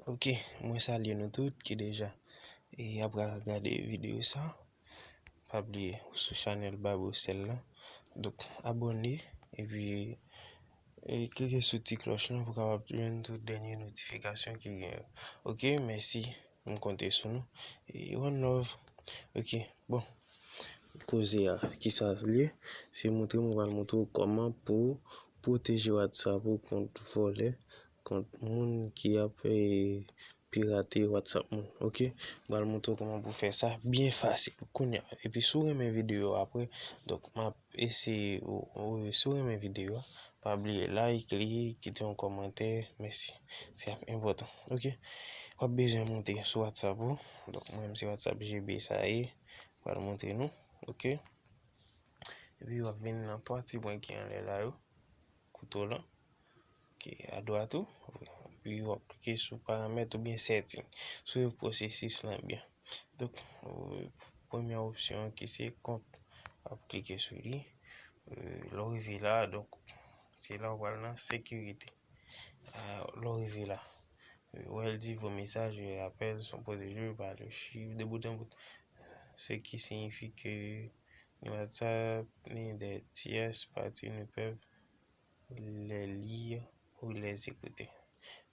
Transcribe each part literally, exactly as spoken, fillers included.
Ok, mwen salye nou tout ki deja e ap pral gade videyo sa. Pa bliye, ou sou chanèl Babosèl la. Donk, abòne, epi e klike sou ti klòch lan pou w kapab jwenn tout dènye notifikasyon ki gen yo. Ok, mèsi. M konte sou nou. E one love. Ok, bon. Koze a, kisa l ye? Se montre, mwen pral montre w kòman pou pwoteje WhatsApp ou kont vòlè, kont moun ki ap e, pirate WhatsApp moun. Ok, m pral montre w kòman pou fè sa byen fasil kounye a. Epi si w renmen videyo a, apre, donk, m ap eseye, ou, ou, si w renmen videyo a, pa bliye like li, kite yon kòmantè, mèsi. Se ap enpòtan. Ok, w ap bezwen monte sou WhatsApp ou. Donk, mwen menm se WhatsApp G B sa ye. M pral montre nou. Ok. Epi w ap vin nan twa ti pwen ki anlè la yo, kouto lan, ki adwat ou. Epi w ap klike sou paramèt oubyen setting. Swiv pwosesis lan byen. Donk, premyè opsyon ki se kont, w ap klike sou li. Lè w rive la, donk, se la w pral nan sekirite. Lè w rive la, wè l di vos messages et appels sont protégés par le chiffre de bout en bout, ce qui signifie que ni WhatsApp ni des tierces parties ne peuvent les lire ou les écouter.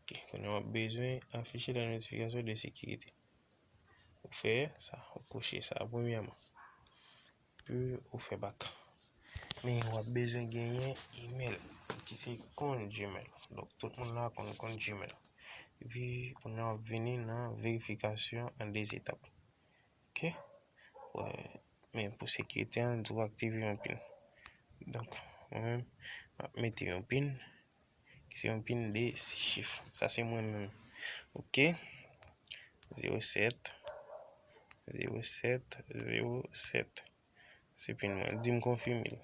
Ok, kounye a w ap bezwen afiche la notifikasyon de sekirite. Ou fè sa, ou kouche sa premyèman. Pou ou fè bak. Men w ap bezwen genyen email ki se kont Gmail. Donk, tout moun la konn kont Gmail. Epi, kounye a w ap vini nan verifikasyon an de etap. Ok? Men pou sekirite an, nou tou aktive yon pin. Donk, mwen menm, m ap mete yon pin ki se yon pin de sis chif. Sa se mwen menm. Ok? Zewo sèt, zewo sèt, zewo sèt. Se pin mwen. Di m konfime l.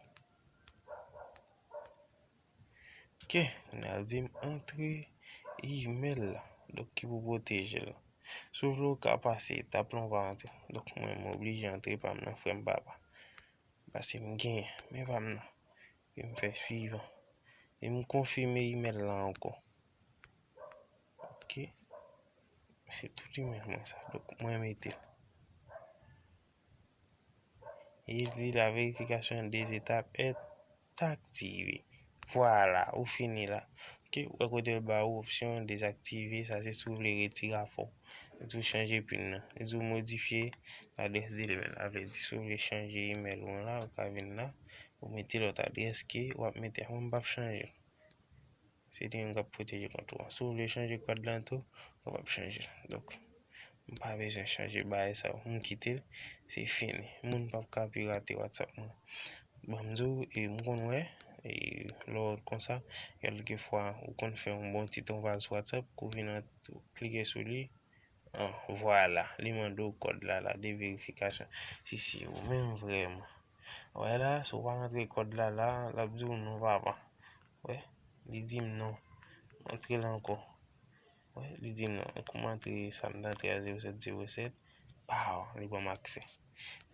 Ok, kounye a l di m antre email la. Donk, ki pou pwoteje l. Si w vle, w ka pase etap lan, w pa antre. Donk, mwen, m oblije antre pa m nan, frè m, papa. Paske m genyen, men pa m nan. Epi m fè swivan. E m konfime email la ankò. Ok. Se tout email mwen sa. Donk, mwen mete l. E li di la vérification en deux étapes est activée. Vwala, ou fini la. Ok, ou wè kote l ba ou opsyon dezaktive, sa se si w vle retire afè w. Li di w chanje pin nan. Li di w modifye ladrès de email. Sa vle di si w vle chanje email ou an la, ou ka vin la, ou mete lòt adrès ke w ap mete a. Mwen m p ap chanje l. Se li menm k ap pwoteje kont ou an. Si w vle chanje kòd lan tou, ou kapab chanje l. Donk, m pa bezwen chanje bagay sa yo. M kite l, se fini. Moun p ap ka pirate WhatsApp mwen. Bon, m di w, e, m konn wè, e, lè w konsa, kèlkefwa, ou konn fè yon bon ti tonvaj sou WhatsApp, kou vin an, klike sou li, an, vwala, li mande w kòd la, la, de verifikasyon. Si, si, ou menm vrèman. Wè la, si w pa rantre kòd la, la, l ap di w non, papa. Wè, li di m non. Antre l ankò. Wè, li di m non. Kou m antre sa, m t antre a zewo sèt zewo sèt. Paw, li ban m aksè.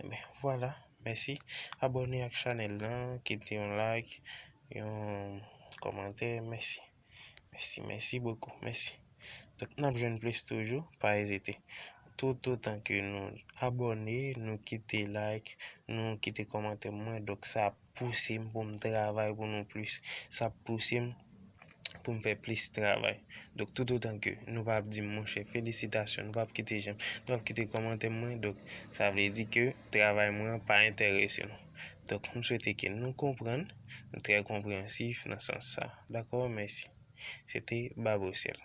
Enben, vwala. Mèsi. Abòne ak chanèl lan, kite yon like, yon kòmantè. Mèsi. Mèsi, mèsi bokou. Mèsi. Donk, n ap jwenn plis toujou. Pa ezite. Toutotan ke nou abòne, nou kite like, nou kite kòmantè mwen, donk sa ap pouse m pou m travay pou nou plis. Sa ap pouse m pou m fè plis travay. Donk, toutotan ke nou pa ap di m, monchè, felisitasyon, nou pa ap kite j'aime, nou pa ap kite kòmantè mwen, donk, sa vle di ke travay mwen an pa enterese nou. Donk, m swete ke nou konprann, nou trè konprensif nan sans sa. Dakò? Mèsi. Se te Babosèl.